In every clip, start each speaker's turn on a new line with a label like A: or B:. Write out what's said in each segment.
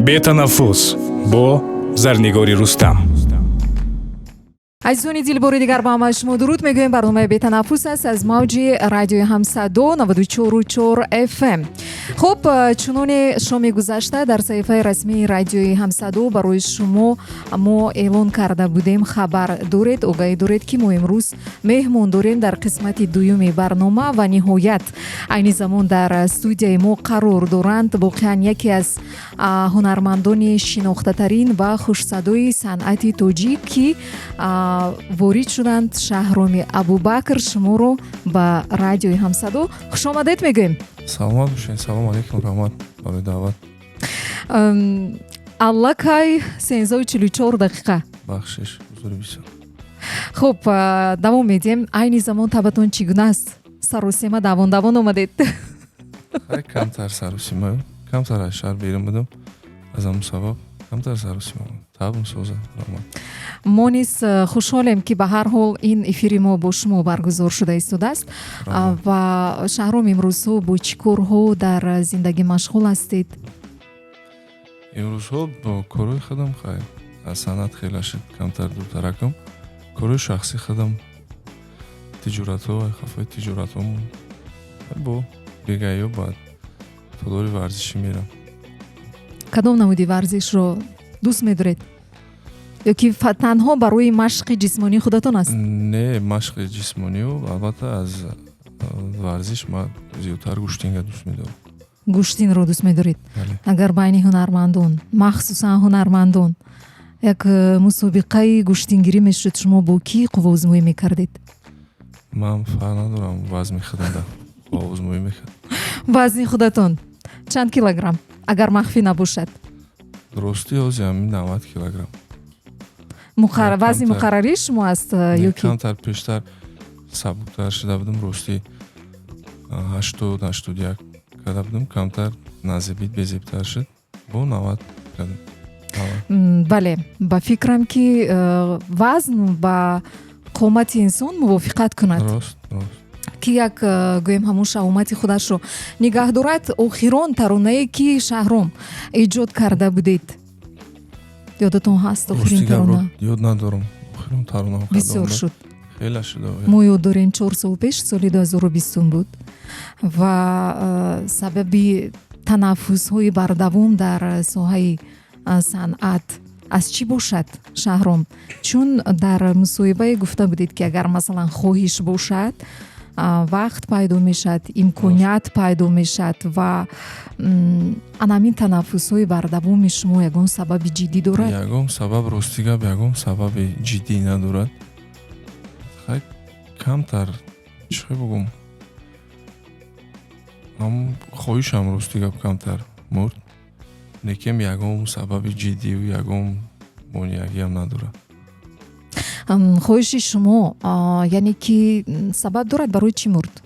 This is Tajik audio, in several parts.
A: Бетанаффус бо Зарнигори Рустам.
B: Азизони дил, бори дигар ба ҳамаи шумо дуруд мегӯем. Барномаи «Бетанаффус» аст аз мавҷи радиои «Ҳамсадо» 94,4 FM. Хуб, чуноне шоми гузашта дар саҳифаи расмии радиои «Ҳамсадо» барои шумо мо эълон карда будем, хабар доред, огаҳӣ доред, ки мо имрӯз меҳмон дорем дар қисмати дуюми барнома. Ва ниҳоят айни замон дар студияи мо қарор доранд воқеан яке аз ҳунармандони шинохтатарин ва хушсадои санъати тоҷик, ки ворид шуданд, Шаҳроми Абубакр. Шуморо ба радиои «Ҳамсадо» хушомадед мегӯем.
C: Саломат бошед. Салому алейкум, раҳмат барои даъват.
B: Аллакай 13:44.
C: Бахшиш, узри бисёр.
B: Хуб, давом медиҳем. Айни замон табатон чӣ гуна аст? Саросема давон давон омадед.
C: Камтар саросима, камтар аз шаҳр берун будам, аз ҳамун сабаб камтар саросима. Табм соза, раҳмат.
B: Мо низ хушҳолем, ки ба ҳар ҳол ин эфири мо бо шумо баргузор шуда истодааст. Ва Шаҳром, имрӯзҳо бо чӣ корҳо дар зиндагӣ машғул ҳастед?
C: Имрӯзҳо бо корҳои худам. Хайр, аз санъат хеле шуд камтар дуртаракам, корҳои шахсии худам, тиҷоратҳо, хафои тиҷоратҳомон, бо бегаё баъд толори варзишӣ мерам.
B: Кадом намуди варзишро дӯст медоред ё ки танҳо барои машқи ҷисмонии худатон аст?
C: Не, машқи ҷисмонию албатта, аз варзиш ман зиёдтар гӯштинга дӯст медорам.
B: Гӯштинро дӯст медоред? Агар байни ҳунармандон, махсусан ҳунармандон, як мусобиқаи гӯштингирӣ мешуд, шумо бо кӣ қувваозмоӣ мекардед?
C: Ман фарқ надорам, вазни худамда қувваозмоӣ мекардам.
B: Вазни худатон чанд килограмм, агар махфӣ набошад?
C: Ростӣ, ҳозир ҳамин 90 килограмм.
B: Вазни муқаррарии шумо аст ё ки?
C: Камтар пештар сабуктар шуда будам, ростӣ, 80, 81 карда будам, камтар назебид, безебтар шуд, бо 90 кардам.
B: Бале, ба фикрам, ки вазн ба қомати инсон мувофиқат кунад,
C: рост рост
B: ки як гӯем, ҳамун шаҳомати худашро нигаҳ дорад. Охирон таронае, ки, Шаҳром, эҷод карда будед, ёдатон ҳаст охирин тарона?
C: Ёд надорам охирон тарона.
B: Бисёр шуд.
C: Хеле шуда.
B: Мо ёд дорем, 4 сол пеш, соли 2020 буд. Ва сабаби танаффусҳои бардавом дар соҳаи санъат аз чӣ бошад, Шаҳром? Чун дар мусоҳибае гуфта будед, ки агар, масалан, хоҳиш бошад, вақт пайдо мешавад, имконият пайдо мешавад. Ва анамин танаффусҳои бардавоми шумо ягон сабаби ҷиддӣ дорад?
C: Ягон сабаб, рости гап, ягон сабаби ҷиддӣ надорад. Камтар, чӣ бугум, хоҳишам, рости гап, камтар мурд, лекин ягон сабаби ҷиддию ягон монеагиам надорад.
B: Хоҳиши шумо, яъне ки сабаб дорад, барои чӣ мурд?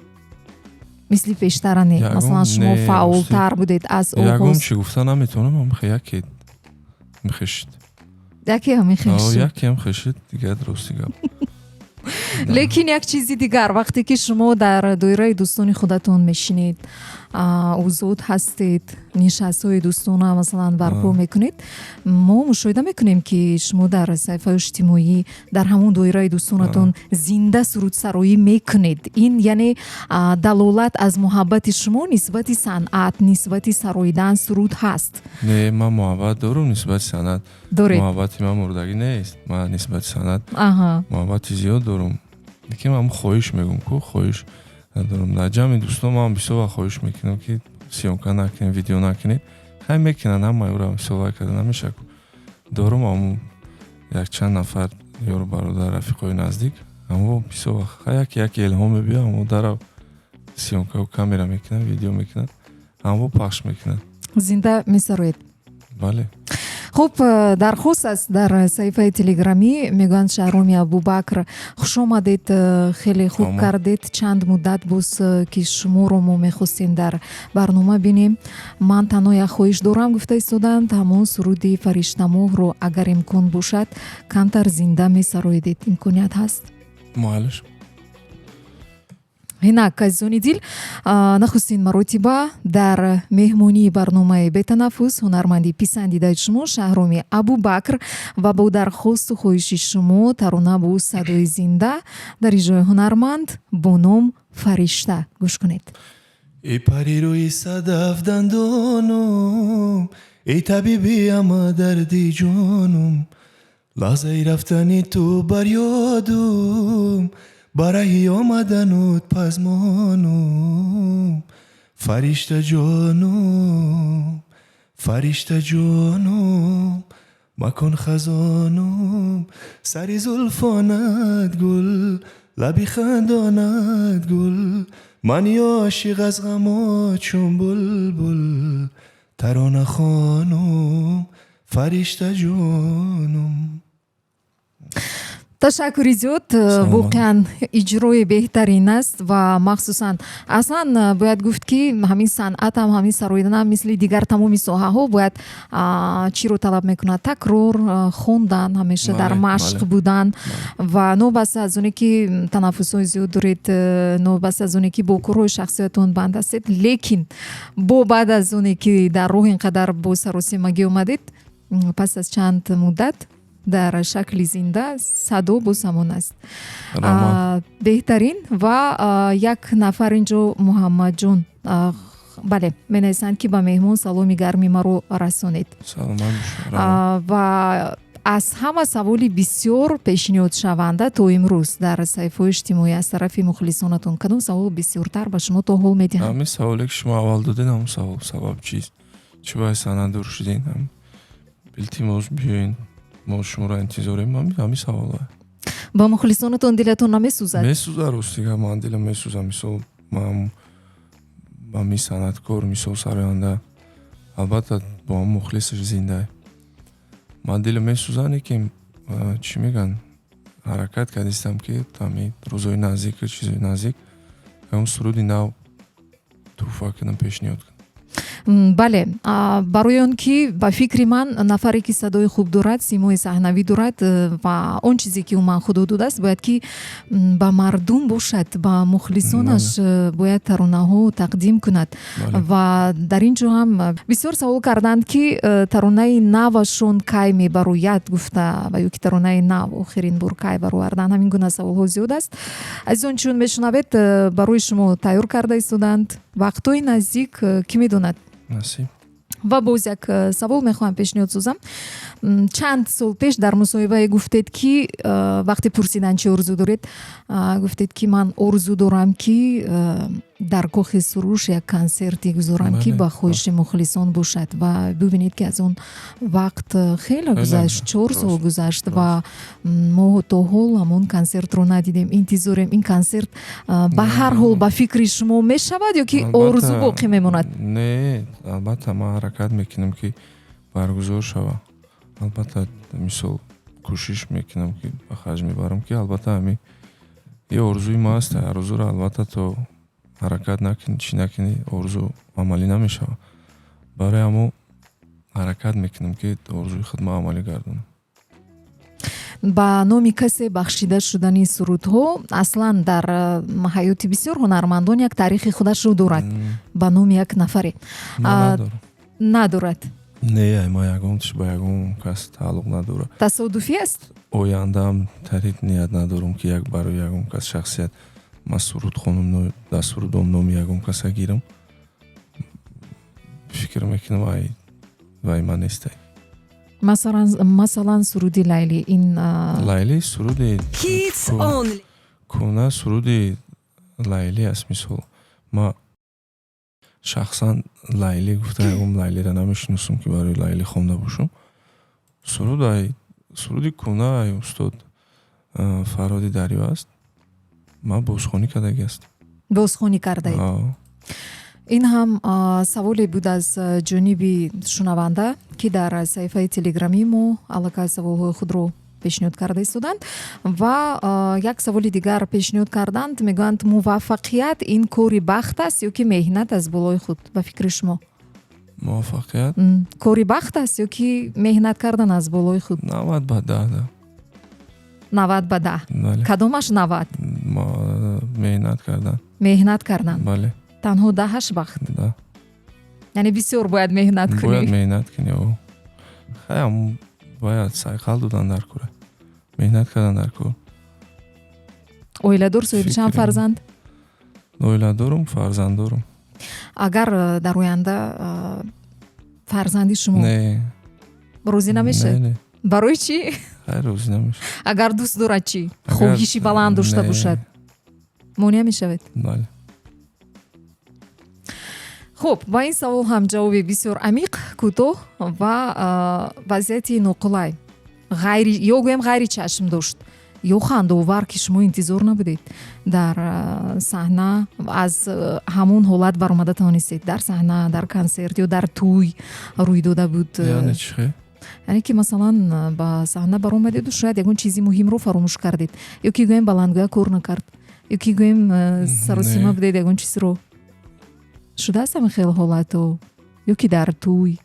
B: Мисли пештара не, масалан, шумо фаъолтар будед аз
C: Ягон чӣ гуфта наметавонам, яке мехешид.
B: Яке ҳам мехешид.
C: Якеам хешид дигар, рости гап.
B: Лекин як чизи дигар: вақте ки шумо дар доираи дӯстони худатон мешинед, озод ҳастед, нишастҳои дӯстона, масалан, барпо мекунед, мо мушоҳида мекунем, ки шумо дар саҳифаи иҷтимоӣ дар ҳамон доираи дӯстонатон зинда сурудсароӣ мекунед. Ин яъне далолат аз муҳаббати шумо нисбати санъат, нисбати сароидан суруд ҳаст.
C: Не, ман муҳаббат дорам нисбати санъат.
B: Доред.
C: Муҳаббати ман мурдагӣ нест. Ман нисбати санъат муҳаббати зиёд дорам, лекин ман хоҳиш мегӯм ку, хоҳиш надорам. Дар ҷамъи дӯстон ман бисёр вақт хоҳиш мекунам, ки съёмка накунем, видео накунем. Хай, мекунанд, ҳамаи ӯро бисёр вай карда намешавад. Дорум ҳамун якчанд нафар ёру бародар, рафиқои наздик, ҳамо бисёр вақт хай яке яке илҳом мебиёд, ҳамо дара съёмкау камера мекунанд, видео мекунанд, ҳамо пахш мекунанд.
B: Зинда месароед?
C: Бале.
B: Хуб, дархост аст дар саҳифаи телеграмӣ, мегӯянд: «Шаҳроми Абубакр, хуш омадед, хеле хуб кардед, чанд муддат боз, ки шуморо мо мехостем дар барнома бинем. Ман танҳо як хоҳиш дорам», гуфта истоданд, «ҳамон суруди Фариштамоҳро, агар имкон бошад, камтар зинда месароидед. Имконият ҳаст?»
C: Муаллиш.
B: Инак, азизони дил, нахустин маротиба дар меҳмонии барномаи «Бетанаффус» ҳунарманди писандидаи шумо Шаҳроми Абубакр ва бо дархосту хоҳиши шумо тарона бо садои зинда дар иҷрои ҳунарманд бо ном «Фаришта». Гӯш кунед.
D: Эй пари рӯи садаф дандонум, эй табиби ҳама дарди ҷонум, лаҳзаи рафтани ту бар ёдум, барои омаданут пазмонум. Фаришта ҷонум, фаришта ҷонум, макун хазонум. Сари зулфонат гул, лаби хандонат гул, мани ошиқ аз ғамо чун булбул тарона хонум. Фаришта ҷонум.
B: Ташаккури зиёд. Воқеан, иҷрои беҳтарин аст ва махсусан, аслан бояд гуфт, ки ҳамин санъатам, ҳамин сароиданам, мисли дигар тамоми соҳаҳо, бояд чиро талаб мекунад? Такрор, хондан, ҳамеша дар машқ будан. Ва новобаста аз оне ки танаффусҳои зиёд доред, новобаста аз оне ки бо корҳои шахсиятон банд ҳастед, лекин бо баъд аз оне ки дар роҳ ин қадар бо саросимагӣ омадед, пас аз чанд муддат дар шакли зинда садо боз ҳамон аст, беҳтарин. Ва як нафар инҷо, Муҳаммадҷон, бале, менависанд, ки ба меҳмон саломи гарми маро расонед. Ва аз ҳама саволи бисёр пешниҳодшаванда то имрӯз дар саҳифаҳои иҷтимоӣ аз тарафи мухлисонатон, кадом савол бисёртар ба шумо то ҳол медиҳанд?
C: Ҳамин саволе, ки шумо аввал додед, ҳамон савол: сабаб чист, чӣ бояд санъат дур шудин, илтимос, биёин, мо шуморо интизорем. Ҳамин савол.
B: Ба мухлисонатон дилатон намесӯзад?
C: Месӯзад, ростига, ман дилам месӯзад. Мисол, ман ҳамин санъаткор, мисол, сароянда, албатта, бо ҳам мухлисаш зинда. Ман дилам месӯзад, лекин, чӣ мегӯянд, ҳаракат кардистам, ки ҳамин рӯзҳои наздик, чизои наздик, ягон суруди нав туҳфа кунам, пешниҳод кунам.
B: Бале, барои он ки, ба фикри ман, нафаре ки садои хуб дорад, симои саҳнавӣ дорад ва он чизе ки умуман Худо додааст, бояд ки ба мардум бошад, ба мухлисонаш бояд таронаҳо тақдим кунад. Ва дар ин ҷо ҳам бисёр савол карданд, ки таронаи навашон кай мебарояд гуфта, ва ё ки таронаи нав охирин бор кай баровардан. Ҳамин гуна саволҳо зиёд аст. Азизон, чун мешунавед, барои шумо тайёр карда истоданд, вақтҳои наздик, кӣ медонад.
C: Насиб.
B: Ва боз як савол мехоҳам пешниҳод созам. Чанд сол пеш дар мусоҳибае гуфтед, ки вақте пурсиданд, чӣ орзу доред, гуфтед, ки ман орзу дорам, ки дар Кохи Суруш як консерте гузорам, ки ба хоҳиши мухлисон бошад. Ва бибинед, ки аз он вақт хеле гузашт, 4 сол гузашт ва мо то ҳол ҳамон консертро надидем, интизорем. Ин консерт ба ҳар ҳол, ба фикри шумо, мешавад ё ки орзу боқӣ мемонад?
C: Не, албатта, ман ҳаракат мекунам, ки баргузор шавад. Албатта, мисол, кӯшиш мекунам, ки ба харҷ мебарам, ки албатта ҳамин е орзуи ма аст. Орзуро, албатта, то ҳаракат накунӣ, чӣ накунӣ, орзу амалӣ намешавад. Барои ҳамо ҳаракат мекунам, ки орзуи худ ма амалӣ гардонам.
B: Ба номи касе бахшида шудани сурудҳо аслан дар ҳаёти бисёр ҳунармандон як таърихи худашро дорад. Ба номи як нафаре надорад?
C: Не, ма ягон ба ягон кас тааллуқ надорад.
B: Тасодуфӣ аст?
C: Ояндаам тарид ният надорам, ки як барои ягон кас, шахсият ман суруд хонум, дар сурудом номи ягон каса гирам. Фикр мекунам, ай вай ман нестай.
B: Масалан, суруди «Лайли» ин?
C: «Лайли» суруди кӯна, суруди «Лайли» аст. Мисол, ма шахсан Лайли гуфта ягон Лайлиро намешиносам, ки барои Лайли хонда бошам. Суруд ай суруди кӯна, ай устод Фарҳоди Дарё аст, ман бозхонӣ кардагӣ ҳастам.
B: Бозхонӣ кардаед. Ин ҳам саволе буд аз ҷониби шунаванда, ки дар саҳифаи телеграмии мо аллакай саволҳои худро пешниҳод карда истоданд. Ва як саволи дигар пешниҳод карданд, мегӯянд: муваффақият ин кори бахт аст ё ки меҳнат аз болои худ, ба фикри шумо?
C: Муваффақият?
B: Кори бахт аст ё ки меҳнат кардан аз болои худ?
C: 90 ба 10.
B: 90 ба 10. Кадомаш 90?
C: Меҳнат кардан.
B: Меҳнат кардан.
C: Бале.
B: Танҳо даҳаш вақт?
C: Да.
B: Яъне бисёр бояд меҳнат кунӣ.
C: Бояд меҳнат кунӣ. Хаям бояд сайқал додан дар кора, меҳнат кардан дар кор.
B: Оиладор, соҳиби чанд фарзанд?
C: Оиладорум, фарзанд дорум.
B: Агар дар оянда фарзанди шумо
C: Не.
B: Розӣ намешавед? Барои чӣ?
C: Хайр, розӣ намешавам.
B: Агар дӯст дорад чӣ, хоҳиши баланд дошта бошад, монеа мешавед?
C: Бале.
B: Хуб, ба ин савол ҳам ҷавоби бисёр амиқ, кӯтоҳ. Ва вазъияти ноқулай, ғайри ё гӯем ғайри чашм дошт ё хандаовар, ки шумо интизор набудед дар саҳна, аз ҳамон ҳолат баромада тавонистед, дар саҳна, дар консерт ё дар тӯй рӯй дода буд?
C: Яъне чӣ хел?
B: Яъне ки, масалан, ба саҳна баромадеду шояд ягон чизи муҳимро фаромӯш кардед, ё ки гӯем баландгӯя кор накард, ё ки гӯем саросима будед, ягон чизро шудааст, ҳамин хел ҳолату, ё ки дар тӯй?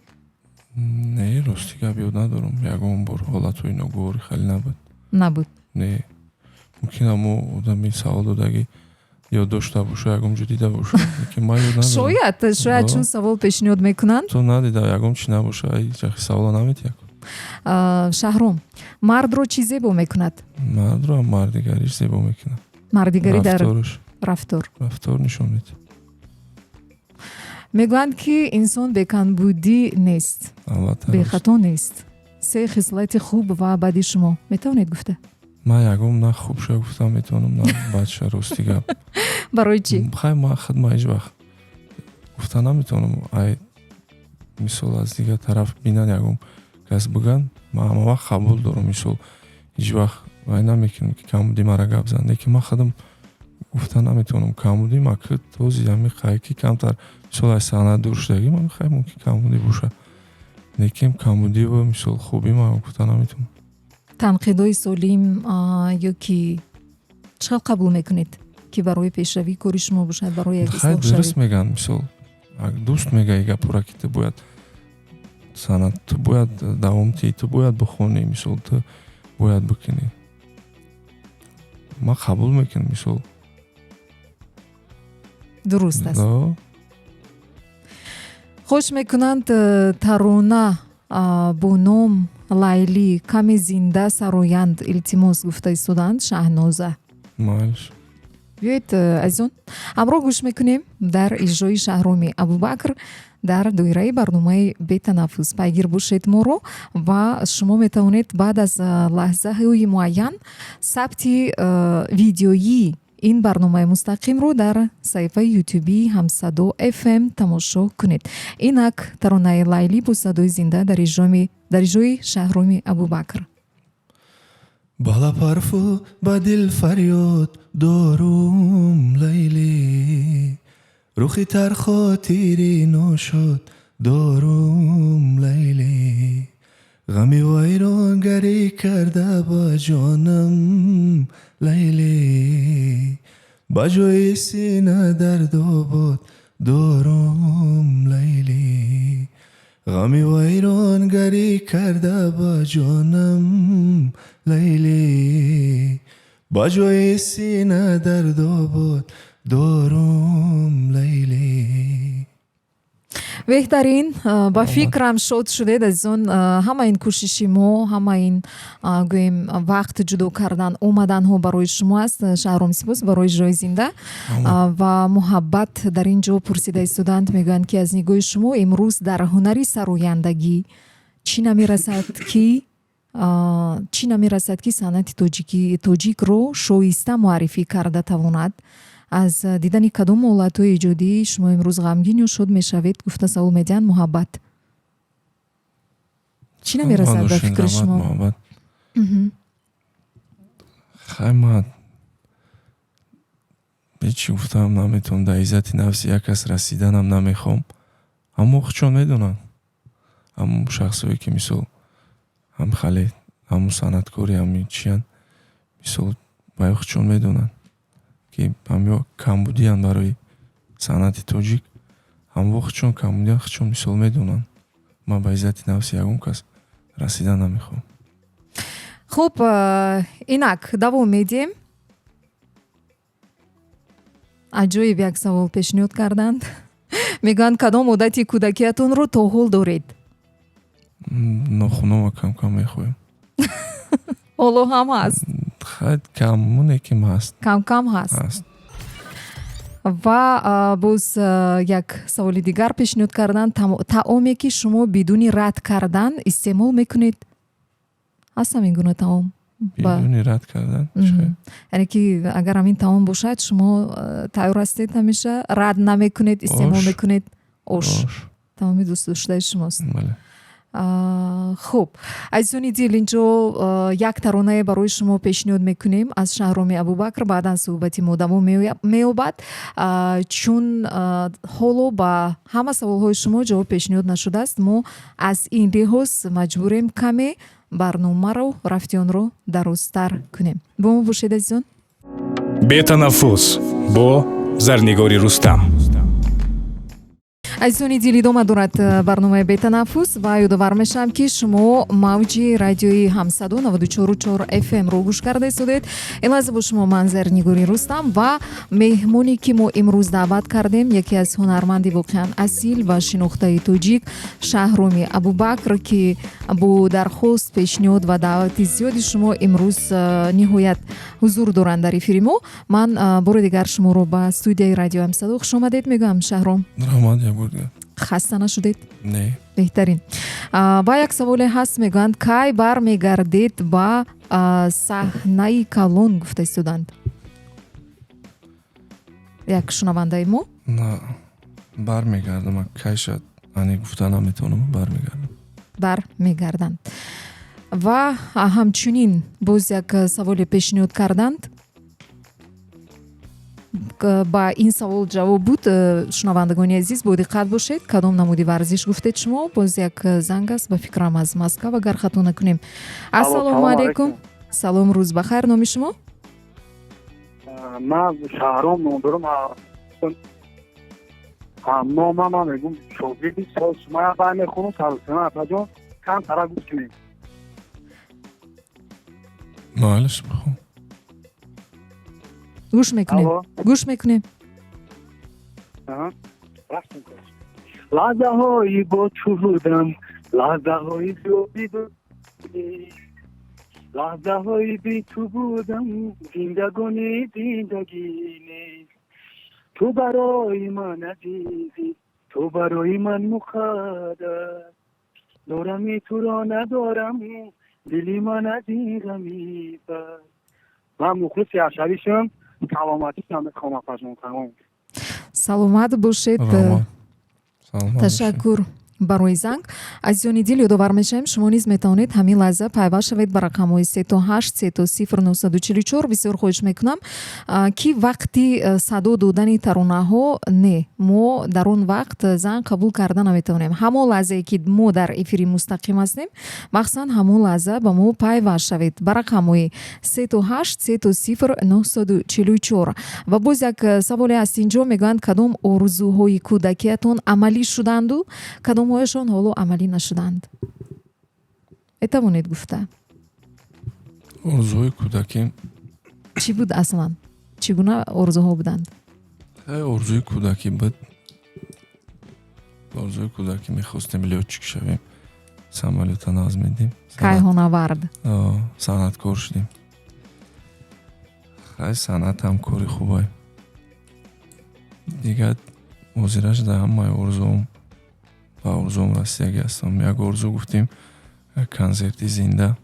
C: Не, рости гап, ёд надорам, ягон бор ҳолатҳои ногувори хеле набуд.
B: Набуд?
C: Не, мумкин амо одами савол додагӣ ёд дошта боша, ягон ҷо дида боша, лекин ман ёд надорам.
B: Шояд, чун савол пешниҳод мекунанд.
C: То надида, ягон чи набоша, ҳеҷ савола наметиҳак.
B: Шаҳром, мардро чӣ зебо мекунад?
C: Мардро мардигариш зебо мекунад.
B: Мардигарӣ дар рафтор.
C: Рафтор нишон медиҳад.
B: Мегӯянд, ки инсон бекамбудӣ нест, бехато нест. Се хислати хуб ва бади шумо метавонед гуфта?
C: Ман ягон на хубша гуфтам метавонам, на бадша, рости гап.
B: Барои чӣ?
C: Хай, ман худ ман ҳеҷ вақт гуфта наметавонам. Ай мисол, аз дигар тараф бинан, ягон кас бигӯянд, ман ҳама вақт қабул дорам. Мисол, ҳеҷ вақт вай намекунам, ки камбудӣ мара гап зан, лекин ман худам гуфта наметавонам камбудӣ. Ма ки този ҳами хай ки камтар, мисол, аз саҳна дур шудагӣ, ман хай мумкин камбудӣ боша, лекин камбудиву мисол хубӣ ман гуфта наметавонам.
B: Танқидҳои солим ё ки чӣ хел қабул мекунед, ки барои пешравии кори шумо бошад, барои як
C: Хай, дуруст мегӯянд. Мисол, дӯст мега и гапора, ки ту бояд санъат, ту бояд давом тиҳӣ, ту бояд бихонӣ, мисол, ту бояд бикунӣ, ман қабул мекунам, мисол.
B: Дуруст аст. Хош мекунанд тарона бо ном «Лайлӣ» каме зинда сароянд, илтимос, гуфта истодаанд Шаҳноза.
C: Майлиш.
B: Биёед, азизон, ҳамроҳ гӯш мекунем дар иҷрои Шаҳроми Абубакр дар доираи барномаи «Бетанаффус». Пайгир бошед моро ва шумо метавонед баъд аз лаҳзаҳои муайян сабти видеоии ин барномаи мустақимро дар саҳифаи ютубии «Ҳамсадо ФМ» тамошо кунед. Инак таронаи «Лайлӣ» бо садои зинда дар иҷрои Шаҳроми Абубакр.
D: Ба лаб ҳарфу ба дил фарёд дорум, Лайлӣ, рухи тар, хотири ношод дорум, Лайлӣ, ғами вайронгарӣ карда ба ҷонам, Лайлӣ, ба ҷои сина дардобод дорум, Лайлӣ, ғами вайронгарӣ карда ба ҷонам, Лайлӣ, ба ҷои сина дардобод дорум, Лайлӣ.
B: Беҳтарин. Ба фикрам, шод шудед, азизон. Ҳама ин кӯшиши мо, ҳама ин, гӯем, вақт ҷудо кардан, омаданҳо барои шумо аст. Шаҳром, сипос барои иҷрои зинда. Ва Муҳаббат дар ин ҷо пурсида истодаанд, мегӯянд, ки аз нигоҳи шумо имрӯз дар ҳунари сарояндагӣ чӣ намерасад, ки санъати тоҷикро шоиста муаррифӣ карда тавонад? Аз дидани кадом ҳолатҳои эҷодӣ шумо имрӯз ғамгин ё шод мешавед, гуфта савол медиҳанд. Муҳаббат, чӣ намерасад ба фикри шумо?
C: Хай, ман ҳечи гуфтаам наметавонам, дар иззати нафси як кас расиданам намехоҳам, аммо худшон медонанд, ҳамон шахсое ки, мисол, ҳам хале, ҳамун санъаткори, ҳами чиянд, мисол, баё худшон медонанд, ки ҳамё камбудиянд барои санъати тоҷик. Ҳамво худшон камбудиянд, худшон, мисол, медонанд. Ман ба иззати нафси ягон кас расидан намехоҳам.
B: Хуб, инак давом медиҳем. Аҷоиб як савол пешниҳод карданд. Мегӯянд, кадом одати кӯдакиятонро то ҳол доред?
C: Нохунома кам-кам мехоҳем.
B: Ҳоло ҳам ҳаст?
C: Хай, камуне ки ҳаст.
B: Кам-кам ҳаст.
C: Ҳаст.
B: Ва боз як саволи дигар пешниҳод карданд: таоме, ки шумо бидуни рад кардан истеъмол мекунед, ҳаст ҳамин гуна таом?
C: Бидуни рад кардан?
B: Яъне ки агар ҳамин таом бошад, шумо тайёр ҳастед, ҳамеша рад намекунед, истеъмол мекунед. Ош таоми дӯстдоштаи шумост. Хуб, азизони дил, инҷо як таронае барои шумо пешниҳод мекунем аз Шаҳроми Абубакр. Баъдан суҳбати мо давом меёбад, чун ҳоло ба ҳама саволҳои шумо ҷавоб пешниҳод нашудааст. Мо аз ин лиҳоз маҷбурем каме барномаро, рафти онро дарозтар кунем. Бо мо бошед, азизон.
A: Бетанаффус бо Зарнигори Рустам.
B: Азизони дил, идома дорад барномаи «Бетанаффус» ва ёдовар мешавам, ки шумо мавҷи радиои «Ҳамсадо» 94,4 FM-ро гӯш карда истодед. Ин лаҳза бо шумо ман, Зарнигори Рустам, ва меҳмоне, ки мо имрӯз даъват кардем, яке аз ҳунарманди воқеан асил ва шинохтаи тоҷик, Шаҳроми Абубакр, ки бо дархост, пешниҳод ва даъвати зиёди шумо имрӯз ниҳоят ҳузур доранд дар эфири мо. Ман бори дигар шуморо ба студияи радиои «Ҳамсадо» хушомадед мегӯям, Шаҳром.
C: Раҳмат, як бор дигар.
B: Хаста нашудед?
C: Не.
B: Беҳтарин. Ва як саволе ҳаст, мегӯянд, кай бармегардед ба саҳнаи калон, гуфта истоданд як шунавандаи мо.
C: На, бармегардам. Кай шад, ани гуфта наметавонам, бармегардам.
B: Бармегарданд. Ва ҳамчунин боз як саволе пешниҳод карданд. Ба ин савол ҷавоб буд. Шунавандагони азиз, бодиққат бошед. Кадом намуди варзиш гуфтед шумо? Боз як занг аст, ба фикрам, аз Москав, агар хато накунем. Ассалому алайкум, салом, рӯз бахайр, номи шумо?
E: Ман Шаҳром ном дорам. Нома ман мегум шогирди шумо бай мехонам сарусема. Апаҷон, кам тара гӯш кунед.
C: Майлаш, бихон.
B: Гӯш мекунем, гӯш мекунем.
E: Лаҳзаҳои бо ту будам, лаҳзаҳои лаҳзаҳои би ту будам, зиндагони зиндагӣ нест. Ту барои ман азизӣ, ту барои ман муқаддас. Дорами туро, надорам, дили ман аз ин ғами бас. Ман мухлиси ашаришам, саломатишам мехоҳам, апаҷон, тамом.
B: Саломат бошед, ташаккур барои занг. Азизони дил, ёдовар мешавем, шумо низ метавонед ҳамин лаҳза пайваст шавед ба рақамҳои 3 8 3 0 944. Бисёр хоҳиш мекунам, ки вақти садо додани таронаҳо не, мо дар он вақт занг қабул карда наметавонем. Ҳамон лаҳзае, ки мо дар эфири мустақим ҳастем, махсусан ҳамон лаҳза ба мо пайваст шавед ба рақамҳои 3 8 3 0 944. Ва боз як саволе аст инҷо, мегӯянд, кадом орзуҳои кӯдакиятон амалӣ шуданду кадомҳояшон ҳоло амалӣ нашуданд, метавонед гуфта?
C: Орзуҳои кӯдакӣ?
B: Чӣ буд аслан, чӣ гуна орзуҳо буданд?
C: Орзуи кӯдакӣ буд, орзуи кӯдакӣ, мехостем лётчик шавем, самолёта нағз медидем.
B: Кайҳонавард.
C: Санъаткор шудем. Хай, санъат ҳам кори хубай. Дигар ҳозираш да ҳамаи орзуом, ба орзуом расидагӣ ҳастам. Як орзу гуфтем, консерти зинда,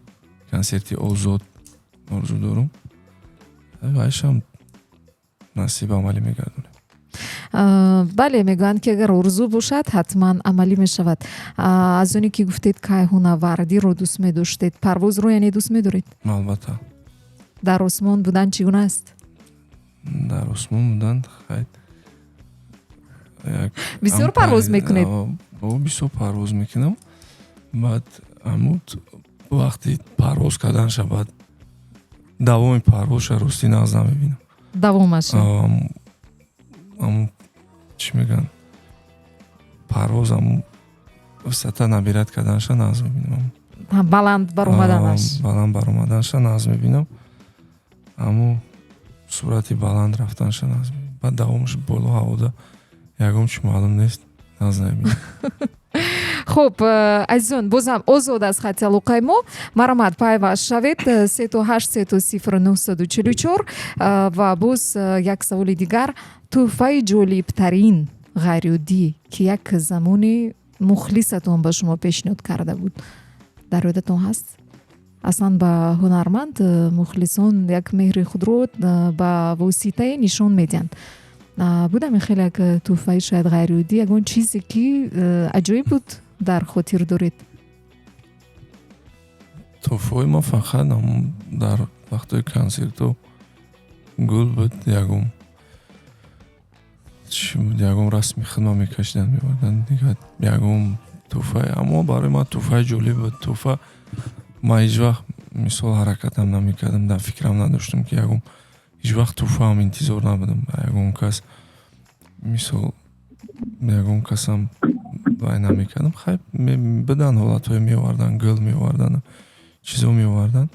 C: консерти озод орзу дорум, вайшам насиб, амалӣ мегардонем.
B: Бале, мегӯянд, ки агар орзу бошад, ҳатман амалӣ мешавад. Аз оне ки гуфтед, кайҳонавардиро дӯст медоштед, парвозро яъне дӯст медоред?
C: Албатта.
B: Дар осмон будан чӣ гуна аст?
C: Дар осмон будан, хай.
B: Бисёр парвоз мекунед?
C: Бисёр парвоз мекунам. Баъд ҳамун вақти парвоз карданша, баъд давоми парвозша ростӣ нағз намебинам.
B: Давомаш.
C: Ҳамун чӣ мегӯянд, парвоз, ҳамун высота набирать карданша нағз мебинам.
B: Баланд баромаданаш.
C: Баланд баромаданша нағз мебинам, ҳамун суръати баланд рафтанша нағз мебинам. Баъд давомаш боло ҳавода ягон чи маълум нест, назнаем.
B: Хуб, азизон, бозам озод аз хати алоқаи мо. Марҳамат, пайваст шавед: 383 0944. Ва боз як саволи дигар: тӯҳфаи ҷолибтарин, ғайриоддӣ, ки як замони мухлисатон ба шумо пешниҳод карда буд, дар ёдатон ҳаст? Аслан ба ҳунарманд мухлисон як меҳри худро ба воситае нишон медиҳанд. Будам хеле як тӯҳфаи шояд ғайриоддӣ, ягон чизе, ки аҷоиб буд, дар хотир доред?
C: Тӯҳфаҳои ман фақат дар вақтҳои консертҳо гул буд, ягон чӣ буд, ягон расми хидмат мекашиданд, меоварданд, дигар ягон тӯҳфаи. Аммо барои ман тӯҳфаи ҷолиб буд тӯҳфа. Ман ҳеҷ вақт, мисол, ҳаракатам намекардам, дар фикрам надоштам, ки ягон, ҳеҷ вақт тӯҳфаам интизор набудам ба ягон кас, мисол, ягон касам вай намекардам. Хай, бидан ҳолатҳое, меовардан, гул меовардан, чизо меовардан,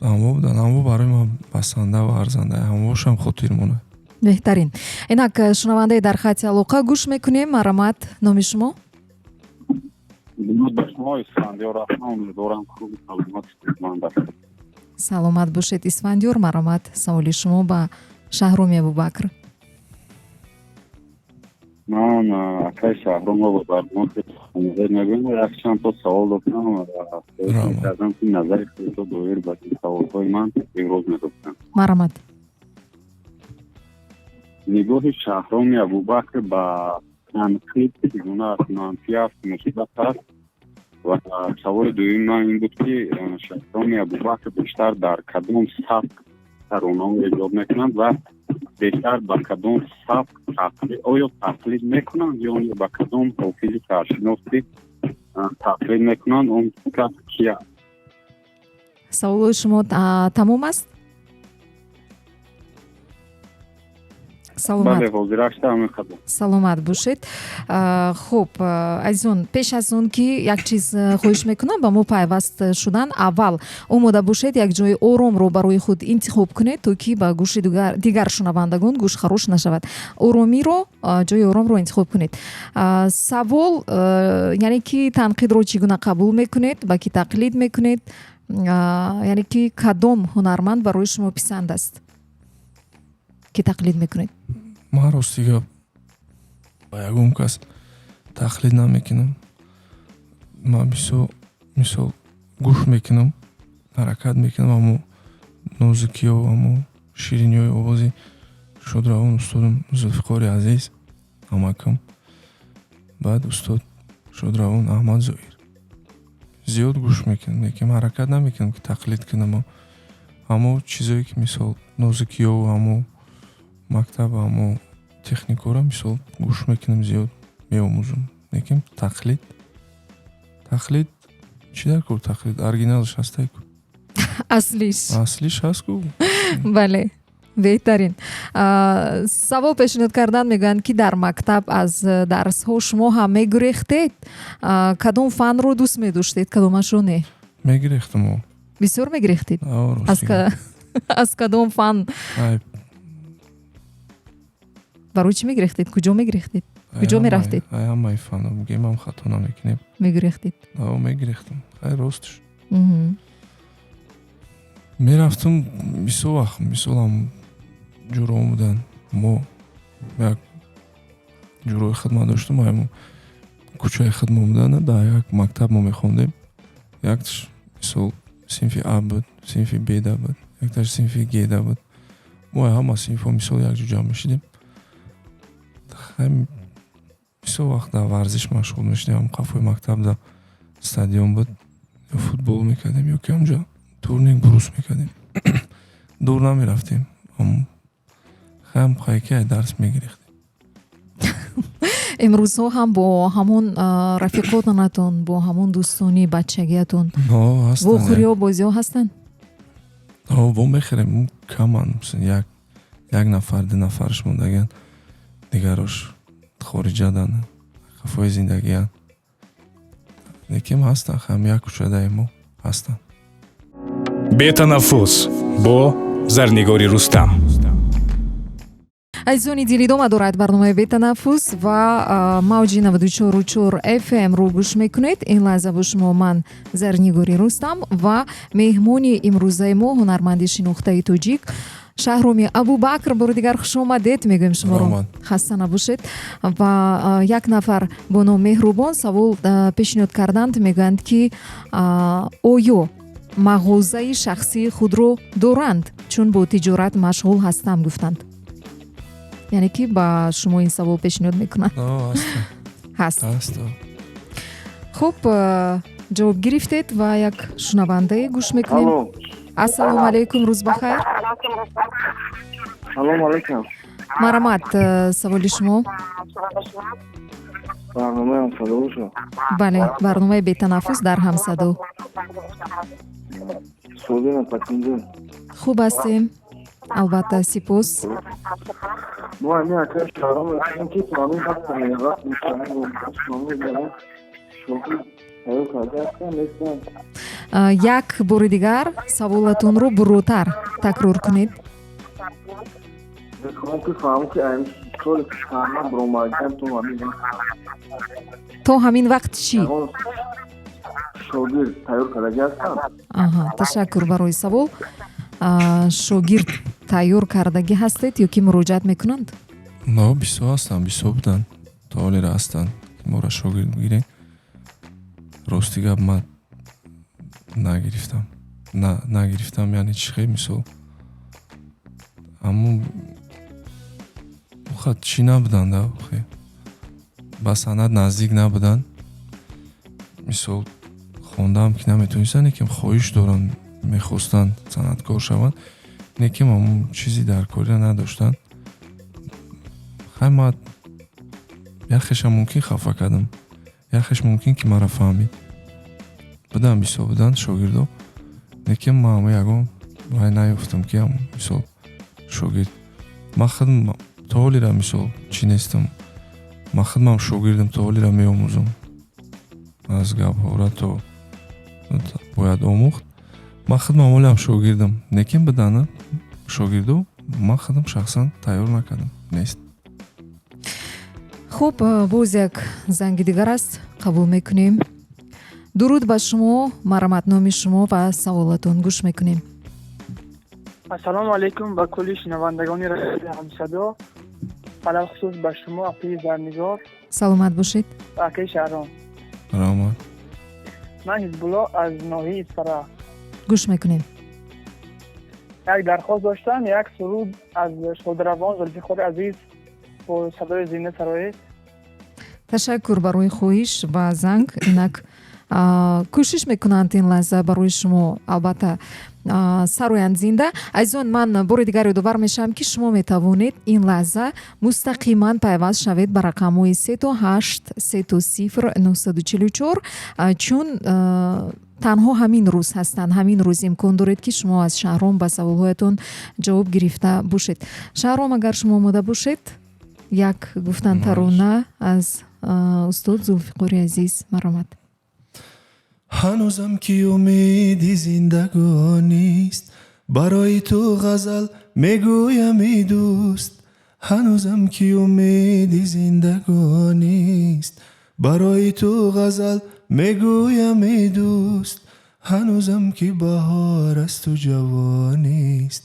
C: ҳамво будан, ҳамво барои ман басанда ва арзанда, ҳамвошам хотир монад.
B: Беҳтарин. Инак, шунавандаи дар хати алоқа, гӯш мекунем. Марҳамат, номи шумо?
E: Дуруд ба шумо, Исфандиёр ҳастам. Умедворам, хуб, саломат манда.
B: Саломат бошед, Исфандиёр. Марҳамат, саволи шумо ба Шаҳроми Абубакр.
E: Ман акаи Шаҳромро ба барнома мегӯям, як чанд то савол доштам ва кардам, ки назари худро доир ба саволҳои ман имрӯз медоштам.
B: Марҳамат.
E: Нигоҳи Шаҳроми Абубакр ба танқид чӣ гуна аст? Манфӣ аст, мусбат аст? Ва саволи дуюми ман ин буд, ки Шаҳроми Абубакр бештар дар кадом сабк таронаҳо эҷод мекунанд ва бештар ба кадом сабк, оё тақлид мекунанд ё ба кадом ҳофизи саршиноси тақлид мекунанд, он кас ки аст?
B: Саволҳои шумо тамом аст? Саломат.
E: Бале, ҳозирашта ҳамин қадар.
B: Саломат бошед. Хуб, азизон, пеш аз он ки як чиз хоҳиш мекунам, ба мо пайваст шудан, аввал омода бошед, як ҷои оромро барои худ интихоб кунед, то ки ба гӯши дигар шунавандагон гӯшхарош нашавад. Оромиро, ҷои оромро интихоб кунед. Савол, яъне ки танқидро чӣ гуна қабул мекунед, ба кӣ тақлид мекунед, яъне ки кадом ҳунарманд барои шумо писанд аст, ки тақлид мекунед?
C: Ман, рости гап, ба ягон кас тақлид намекунам. Ман бисёр, мисол, гӯш мекунам, ҳаракат мекунам, аммо нозукиҳо, аммо шириниҳои овози шодравон устодам Зулфиқори Азиз, амакам, баъд устод шодравон Аҳмад Зоҳир зиёд гӯш мекунам, лекин ҳаракат намекунам, ки тақлид кунам. Аммо чизое ки, мисол, нозукиҳо, аммо мактаб, аммо техникаро, мисол, гӯш мекунам, зиёд меомӯзам, лекин тақлид чӣ дар кор? Тақлид оригиналш ҳастай ку.
B: Аслиш.
C: Аслиш ҳаст ку.
B: Бале, беҳтарин. Савол пешниҳод кардан, мегӯянд, ки дар мактаб аз дарсҳо шумо ҳам мегурехтед? Кадом фанро дӯст медоштед, кадомашро не?
C: Мегирехтам.
B: Бисёр мегирехтед? Аз кадом фан? Барои чӣ мегирехтед? Куҷо мегирехтед, куҷо мерафтед?
C: Ҳамаи фанҳо бигем, ҳам хато намекунем.
B: Мегирехтед?
C: Мегирехтам, хай, ростш. Мерафтам бисёр вақт, мисолам, ҷуроҳо буданд, мо як ҷурои хидмат доштем, ҳамо кӯчаи хидмат буданд, дар як мактаб мо мехондем. Якташ, мисол, синфи А буд, синфи Бда буд, якташ синфи Гда буд. Мо ҳама синфҳо, мисол, якҷо ҷамъ мешидем. Бисёр вақт дар варзиш машғул мешудем. Қафои мактаб дар стадион буд, ё футбол мекардем, ё ки онҷо турник, брус мекардем, дур намерафтем. Хаям хайки дарс мегирехтем.
B: Имрӯзҳо ҳам бо ҳамон рафиқотонатон, бо ҳамон дӯстони бачагиятон вохӯриҳо, бозиҳо ҳастанд?
C: Во мехӯрем, каманд, як нафар, ду нафарш мондагианд, дигарош хориҷаданд, қафои зиндагианд, лекин ҳастанд, ҳам як кӯчадаи мо ҳастанд.
A: Бетанаффус бо Зарнигори Рустам.
B: Азизони дил, идома дорад барномаи «Бетанаффус» ва мавҷи 94,4 FM ро гӯш мекунед. Ин лаҳза бо шумо ман, Зарнигори Рустам, ва меҳмони имрӯзаи мо, ҳунарманди шинохтаи тоҷик Шаҳроми Абубакр. Бори дигар хуш омадед мегӯем шуморо, хаста набошед. Ва як нафар бо ном Меҳрубон савол пешниҳод карданд, мегӯянд, ки оё мағозаи шахсии худро доранд, чун бо тиҷорат машғул ҳастам, гуфтанд. Яъне ки ба шумо ин савол пешниҳод мекунанд. Ҳаст. Хуб, ҷавоб гирифтед ва як шунавандае гӯш мекунем. Ассалому алайкум, рӯз бахайр.
F: Салому алайкум.
B: Марҳамат, саволи шумо.
F: Барномаи «Ҳамсадо» боша?
B: Бале, барномаи «Бетанаффус» дар «Ҳамсадо».
F: Созина патинҷа?
B: Хуб ҳастем, албатта, сипос.
F: Мо ами ака Шаҳром ки ҳамин вақт тайёр карда ҳастам, нестам?
B: Як бори дигар саволатонро буротар такрор кунед.
F: Мехоҳам ки фаҳмам, ки соли саҳна баромадам то ҳамин вақт
B: То ҳамин вақт чӣ?
F: Шогирд тайёр кардагӣ ҳастам?
B: Аҳа, ташаккур барои савол. Шогирд тайёр кардагӣ ҳастед ё ки муроҷиат мекунанд?
C: Но, бисёр ҳастанд, бисёр буданд, то ҳолера ҳастанд, ки моро шогирд бигирем. Рости гап, ман нагирифтам, нагирифтам. Яъне чӣ хел, мисол, аммо хат чӣ набуданд, ба санъат наздик набуданд. Мисол, хондаам ки наметонистанд, лекин хоҳиш доранд, мехостанд санъаткор шаванд, лекин ҳамон чизи даркориро надоштанд. Хай, ма яхешам мумкин хафа кардам, яхеш мумкин ки маро фаҳмид. Буданд, бисёр буданд шогирдо, лекин ма ҳама ягон вай наёфтам, ки мисол шогирд. Ман худам то ҳолира, мисол, чӣ нестам, ман худмам шогирдам, то ҳолира меомӯзам. Аз гапҳора то бояд омӯхт. Ман худмам ҳолиам шогирдам, лекин буданд шогирдо, ман худам шахсан тайёр накардам, нест.
B: Хуб, боз як занги дигар аст, қабул мекунем. Дуруд ба шумо, марҳамат, номи шумо ва саволатон, гӯш мекунем.
G: Ассалому алайкум ба кулли шунавандагони радиои «Ҳамсадо», алалхусус ба шумо, апаи Зарнигор.
B: Саломат бошед.
G: Акаи Шаҳром.
C: Раҳмат.
G: Ман Ҳизбулло аз ноҳияи Исфара.
B: Гӯш мекунем.
G: Як дархост доштам: як суруд аз шодравон Зулфиқори Азиз бо садои зинда сароед.
B: Ташаккур барои хоҳиш ва занг. Инак кӯшиш мекунанд ин лаҳза барои шумо, албатта, сароянд зинда. Азизон, ман бори дигар ёдовар мешавам, ки шумо метавонед ин лаҳза мустақиман пайваст шавед ба рақамҳои 3 8 3 0 944, чун танҳо ҳамин рӯз ҳастанд. Ҳамин рӯз имкон доред, ки шумо аз Шаҳром ба саволҳоятон ҷавоб гирифта бошед. Шаҳром, агар шумо омода бошед, як гуфтан тарона аз устод Зулфиқори Азиз, марҳамат.
D: Ҳанӯзам ки умеди зиндагонист, барои ту ғазал мегӯям, эй дӯст. Ҳанӯзам ки умеди зиндагонист, барои ту ғазал мегӯям, эй дӯст. Ҳанӯзам ки баҳор асту ҷавонист,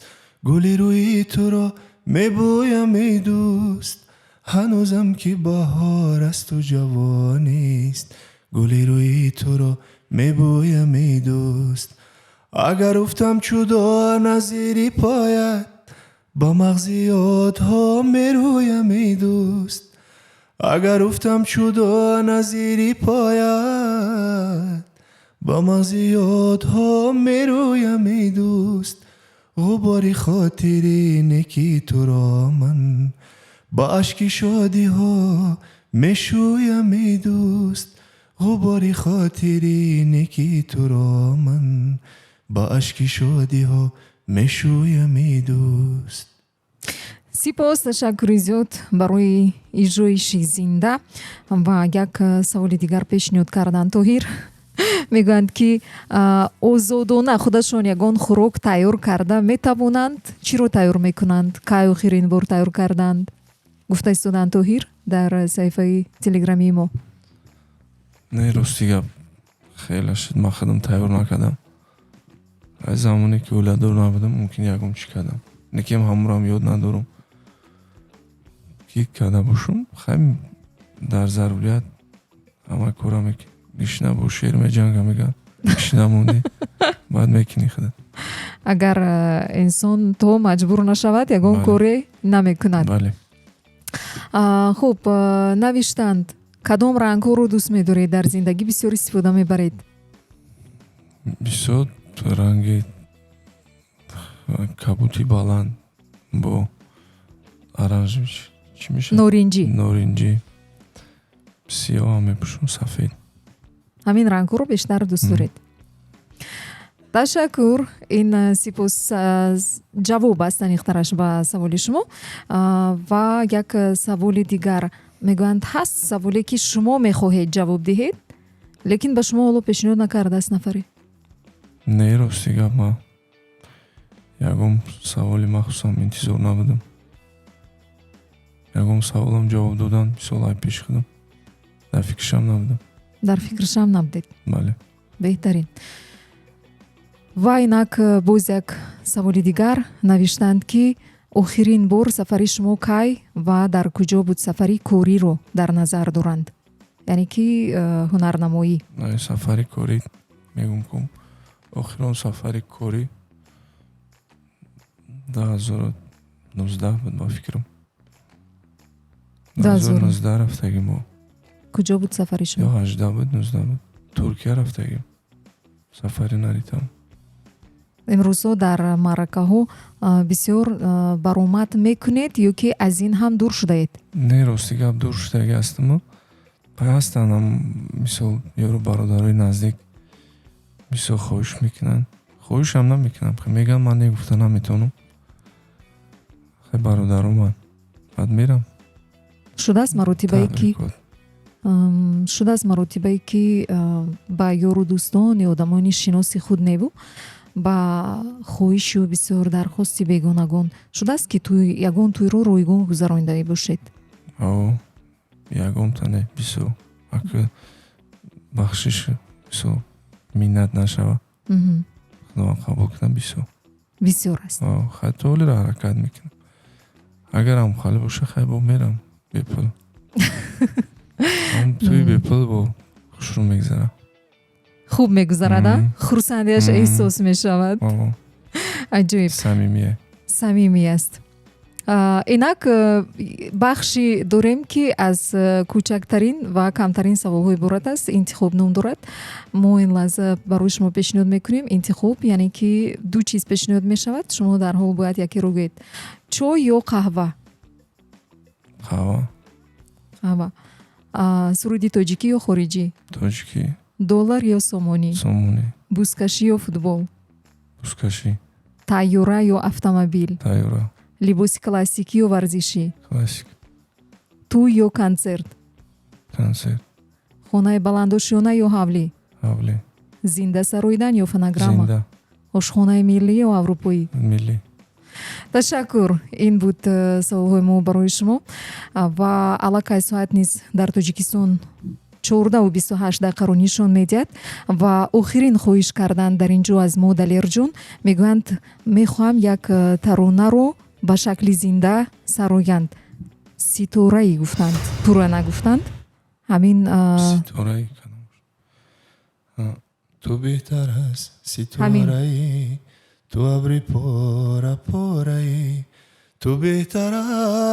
D: гули рӯи туро мебӯям, эй дӯст. Ҳанӯзам ки баҳор асту ҷавонист, гули рӯи туро мебӯям, эй дӯст. Агар уфтам чу дона зери поят, ба мағзи ёдҳо мерӯям, эй дӯст. Агар уфтам чу дона зери поят, ба мағзи ёдҳо мерӯям, эй дӯст. Ғубори хотири неки туро ман ба ашки шодиҳо мешӯям, эй дӯст. Ғубори хотири неки туро ман ба ашки шодиҳо мешӯям, эй дӯст.
B: Сипос, ташаккури зиёд барои иҷроиши зинда. Ва як саволи дигар пешниҳод кардан, Тоҳир. Мегӯянд, ки озодона худашон ягон хӯрок тайёр карда метавонанд. Чиро тайёр мекунанд, кай охирин бор тайёр карданд, гуфта истоданд Тоҳир дар саҳифаи телеграмии мо.
C: Не, рости гап, хеле шуд, ман худам тайёр накардам. Аз замоне ки оиладор набудам, мумкин ягон чӣ кардам, лекин ҳамонам ёд надорам, ки карда бошум. Хай, дар зарурият ҳама кора мекунӣ. Гишна бо шер меҷанга, мегӯяд, гишна мондӣ, баъд мекунӣ худат.
B: Агар инсон то маҷбур нашавад, ягон коре намекунад.
C: Бале.
B: Хуб, навиштанд: кадом рангҳоро дӯст медоред, дар зиндагӣ бисёр истифода мебаред?
C: Бисёр ранги кабути баланд бо оранж, чӣ мешавад?
B: Норинҷӣ.
C: Норинҷӣ, сиёҳам мепӯшам, сафед.
B: Ҳамин рангҳоро бештар дӯст доред. Ташаккур. Ин сипос, ҷавоб аст аниқтараш ба саволи шумо. Ва як саволи дигар мегӯянд: ҳаст саволе, ки шумо мехоҳед ҷавоб диҳед, лекин ба шумо ҳоло пешниҳод накардааст нафаре?
C: Не, рости гап, ман ягон саволи махсусам интизор набудам. Ягон саволам ҷавоб додан, мисол, ай пеши худам дар фикршам набудам.
B: Дар фикршам набудед.
C: Бале.
B: Беҳтарин. Ва инак боз як саволи дигар навиштанд, ки охирин бор сафари шумо кай ва дар куҷо буд? Сафари кориро дар назар доранд, яъне ки ҳунарнамоӣ.
C: Сафари корӣ мегум ку, охирон сафари корӣ 2019 буд, ба фикрам. 2019 рафтагим мо.
B: Куҷо буд сафари шумо?
C: Ё 18 буд, 19 буд, Туркия рафтагим, сафари наритам.
B: Имрӯзҳо дар маъракаҳо бисёр баромад мекунед ё ки аз ин ҳам дур шудаед?
C: Не, рости гап, дур шудаги ҳастаму ҳастанд, мисол, ёру бародарои наздик бисёр хоҳиш мекунанд. Хоҳишам намекунам, мегӯянд, ман негуфта наметавонам. Хай, бародароман, баъд мерам.
B: Шудааст маротибае, ки ба ёру дӯстон ё одамони шиноси худ неву ба хоҳишу бисёр дархости бегонагон шудааст, ки ягон тӯйро ройгон гузаронида бошед?
C: О, ягонта не, бисёр. Ака, бахшиш, бисёр миннат нашава, худованд қабул кунад, бисёр.
B: Бисёр аст.
C: Хай, то ҳолиро ҳаракат мекунам. Агарам холӣ боша, хай, бо мерам бепул. Тӯи бепул бо хушрӯ мегузарад.
B: Хуб мегузарад, а хурсандиаш эҳсос мешавад. Аҷоиб.
C: Самимия.
B: Самимӣ аст. Инак бахши дорем, ки аз кӯчактарин ва камтарин саволҳо иборат аст, интихоб ном дорад. Мо ин лаҳза барои шумо пешниҳод мекунем интихоб, яъне ки ду чиз пешниҳод мешавад, шумо дар ҳол бояд якеро гӯед. Чой ё қаҳва?
C: Қаҳва.
B: Қаҳва. Суруди тоҷикӣ ё хориҷӣ?
C: Тоҷикӣ.
B: Доллар ё сомонӣ?
C: Сомонӣ.
B: Бузкашӣ ё футбол?
C: Бузкашӣ.
B: Тайёра ё автомобил?
C: Тайёра.
B: Либоси классикӣ ё варзишӣ?
C: Классик.
B: Тӯй ё консерт?
C: Консерт.
B: Хонаи баландошёна ё ҳавлӣ?
C: Ҳавлӣ.
B: Зинда сароидан ё фонограмма?
C: Зинда.
B: Ошхонаи миллӣ ё аврупоӣ?
C: Миллӣ.
B: Ташаккур. Ин буд саволҳои мо барои шумо. Ва аллакай соат низ дар Тоҷикистон 14:28 дақиқаро нишон медиҳад. Ва охирин хоҳиш кардан дар ин ҷо аз мо Далерҷон, мегӯянд, мехоҳам як таронаро ба шакли зинда сароянд. Ситораи гуфтанд, пурра нагуфтанд ҳамин.
C: Ситораи, ту беҳтар аз ситораи, ту абри пора пораи, ту беҳтар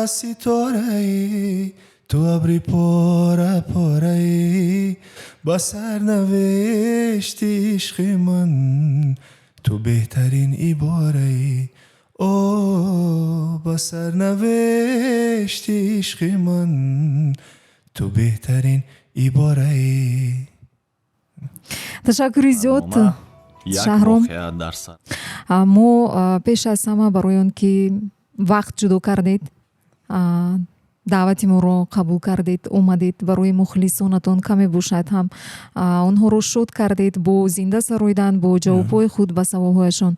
C: аз ситораи, ту абри пора пораи, ба сарнавишти ишқи ман ту беҳтарин ибораи, о, ба сарнавишти ишқи ман ту беҳтарин ибораи.
B: Ташаккури зиёд, Шаҳром. Мо пеш аз ҳама барои он ки вақт ҷудо кардед. Даъвати моро қабул кардед, омадед, барои мухлисонатон каме бошад ҳам онҳоро шод кардед бо зинда сароидан, бо ҷавобҳои худ ба саволҳояшон.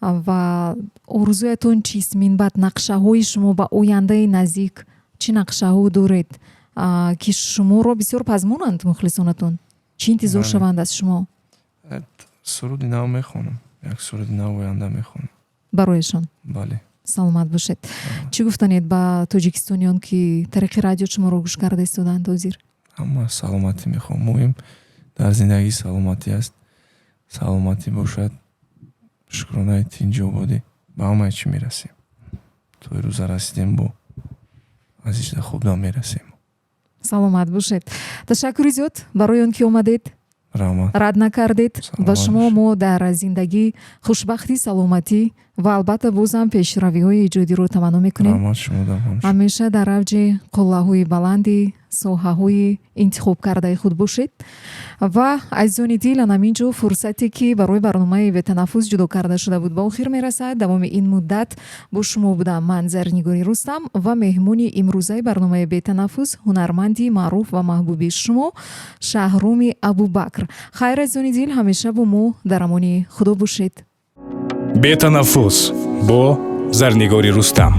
B: Ва орзуятон чист? Минбаъд нақшаҳои шумо ба ояндаи наздик, чӣ нақшаҳо доред, ки шуморо бисёр пазмонанд мухлисонатон? Чӣ интизор шаванд аз шумо?
C: Суруди нав мехонам, як суруди нав оянда мехонам.
B: Барояшон?
C: Бале.
B: Саломат бошед. Чӣ гуфтанед ба тоҷикистониён, ки тариқи радио шуморо гӯш карда истоданд ҳозир?
C: Ҳама саломатӣ мехоҳам. Муҳим дар зиндагӣ саломатӣ аст. Саломатӣ бошад, шукронаи тинҷободӣ, ба ҳамаи чӣ мерасем. То рӯза расидем, бо аз ижда хубдам мерасем.
B: Саломат бошед. Ташаккури зиёд барои он ки омадед.
C: Раҳмат.
B: Рад накардед.
C: Саломат
B: ба шумо
C: бошед.
B: Мо дар зиндагӣ хушбахтӣ, саломатӣ ва албатта бозам пешравиҳои эҷодиро таманно мекунем.
C: Раҳмат шумодам ҳамчун.
B: Ҳамеша дар авҷи қуллаҳои баланди соҳаҳои интихобкардаи худ бошед. Ва азизони дил, ана ҳамин ҷо фурсате, ки барои барномаи «Бетанаффус» ҷудо карда шуда буд, ба охир мерасад. Давоми ин муддат бо шумо будам ман, Зарнигори Рустам, ва меҳмони имрӯзаи барномаи «Бетанаффус» ҳунарманди маъруф ва маҳбуби шумо Шаҳроми Абубакр. Хайр, азизони дил, ҳамеша бо мо дар амони Худо бошед.
A: Бетанаффус бо Зарнигори Рустам.